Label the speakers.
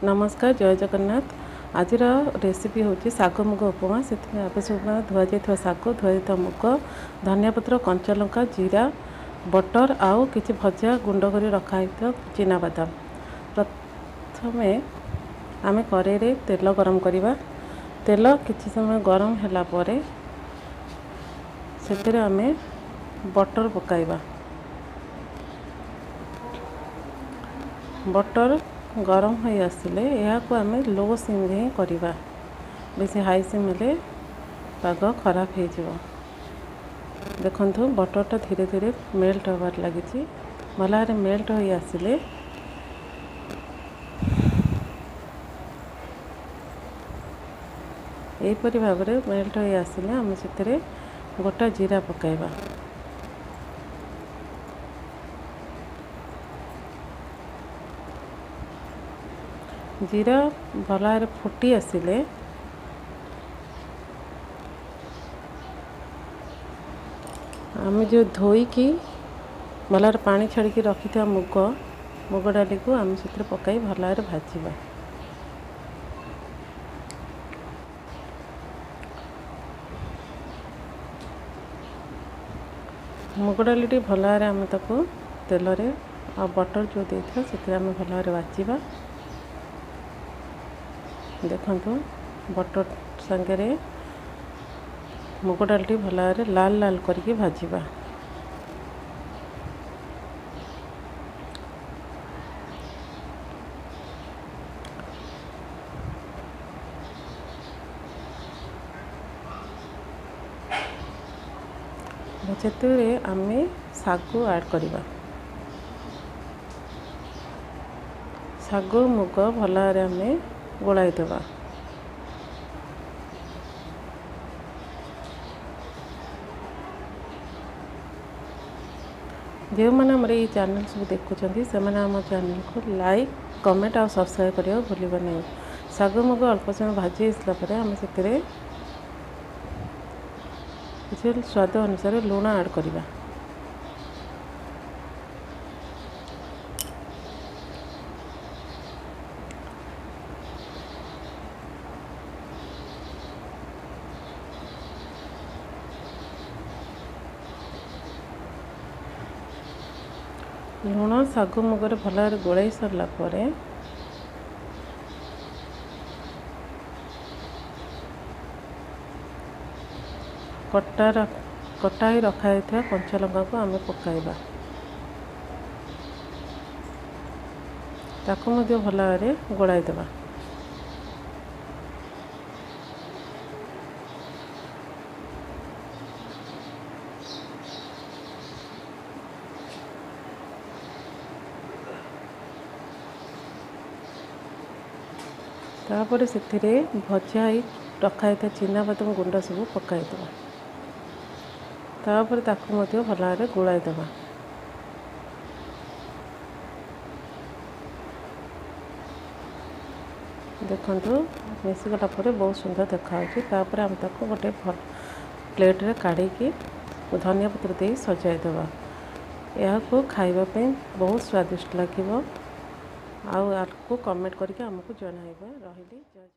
Speaker 1: ନମସ୍କାର, ଜୟ ଜଗନ୍ନାଥ। ଆଜିର ରେସିପି ହେଉଛି ଶାଗ ମୁଗ ଉପମା। ସେଥିପାଇଁ ଆବଶ୍ୟକ ଧୁଆଯାଇଥିବା ଶାଗ, ଧୁଆଯାଇଥିବା ମୁଗ, ଧନିଆ ପତ୍ର, କଞ୍ଚା ଲଙ୍କା, ଜିରା, ବଟର ଆଉ କିଛି ଭଜା ଗୁଣ୍ଡ କରି ରଖା ହେଇଥିବା ଚିନାବାଦାମ। ପ୍ରଥମେ ଆମେ କରେଇରେ ତେଲ ଗରମ କରିବା। ତେଲ କିଛି ସମୟ ଗରମ ହେଲା ପରେ ସେଥିରେ ଆମେ ବଟର ପକାଇବା। ବଟର ଗରମ ହୋଇ ଆସିଲେ ଏହାକୁ ଆମେ ଲୋ ସିମ୍ରେ ହିଁ କରିବା। ବେଶୀ ହାଇ ସିମ୍ ହେଲେ ପାଗ ଖରାପ ହେଇଯିବ। ଦେଖନ୍ତୁ, ବଟରଟା ଧୀରେ ଧୀରେ ମେଲ୍ଟ ହେବାରେ ଲାଗିଛି। ଭଲ ଭାବରେ ମେଲ୍ଟ ହୋଇ ଆସିଲେ ଏହିପରି ଭାବରେ ମେଲ୍ଟ ହୋଇ ଆସିଲେ ଆମେ ସେଥିରେ ଗୋଟା ଜିରା ପକାଇବା। ଜିରା ଭଲ ଭାବରେ ଫୁଟି ଆସିଲେ ଆମେ ଯେଉଁ ଧୋଇକି ଭଲ ଭାବରେ ପାଣି ଛାଡ଼ିକି ରଖିଥିବା ମୁଗ ଡାଲିକୁ ଆମେ ସେଥିରେ ପକାଇ ଭଲ ଭାବରେ ଭାଜିବା। ମୁଗ ଡାଲିଟି ଭଲ ଭାବରେ ଆମେ ତାକୁ ତେଲରେ ଆଉ ବଟର ଯେଉଁ ଦେଇଥିବା ସେଥିରେ ଆମେ ଭଲ ଭାବରେ ଭାଜିବା। ଦେଖନ୍ତୁ, ବଟର ସାଙ୍ଗରେ ମୁଗ ଡାଲିଟି ଭଲ ଭାବରେ ଲାଲ ଲାଲ କରିକି ଭାଜିବା। ସେଥିରେ ଆମେ ଶାଗୁ ଆଡ଼୍ କରିବା। ଶାଗୁ ମୁଗ ଭଲ ଭାବରେ ଆମେ ଗୋଳାଇ ଦେବା। ଯେଉଁମାନେ ଆମର ଏଇ ଚ୍ୟାନେଲ୍ ସବୁ ଦେଖୁଛନ୍ତି, ସେମାନେ ଆମ ଚ୍ୟାନେଲ୍କୁ ଲାଇକ୍, କମେଣ୍ଟ ଆଉ ସବସ୍କ୍ରାଇବ୍ କରିବାକୁ ଭୁଲିବେ ନାହିଁ। ଶାଗ ମୁଗ ଅଳ୍ପ ସମୟ ଭାଜି ହେଇସାରିଲା ପରେ ଆମେ ସେଥିରେ କିଛି ସ୍ୱାଦ ଅନୁସାରେ ଲୁଣ ଆଡ଼୍ କରିବା। ଲୁଣ ଶାଗ ମୁଗରେ ଭଲ ଭାବରେ ଗୋଳାଇ ସାରିଲା ପରେ କଟା ହୋଇ ରଖାଯାଇଥିବା କଞ୍ଚା ଲଙ୍କାକୁ ଆମେ ପକାଇବା। ତାକୁ ମଧ୍ୟ ଭଲ ଭାବରେ ଗୋଳାଇ ଦେବା। ତାପରେ ସେଥିରେ ଭଜା ହେଇ ରଖା ହେଇଥିବା ଚିନାବାଦାମ ଗୁଣ୍ଡ ସବୁ ପକାଇଦେବା। ତାପରେ ତାକୁ ମଧ୍ୟ ଭଲ ଭାବରେ ଗୋଳାଇ ଦେବା। ଦେଖନ୍ତୁ, ମିଶିଗଲା ପରେ ବହୁତ ସୁନ୍ଦର ଦେଖାହେଉଛି। ତାପରେ ଆମେ ତାକୁ ଗୋଟେ ଭଲ ପ୍ଲେଟ୍ରେ କାଢ଼ିକି ଧନିଆ ପତ୍ର ଦେଇ ସଜାଇଦେବା। ଏହାକୁ ଖାଇବା ପାଇଁ ବହୁତ ସ୍ୱାଦିଷ୍ଟ ଲାଗିବ। ଆଉ ଆକୁ କମେଣ୍ଟ କରିକି ଆମକୁ ଜଣାଇବେ। ରହିଲି, ଜୟ।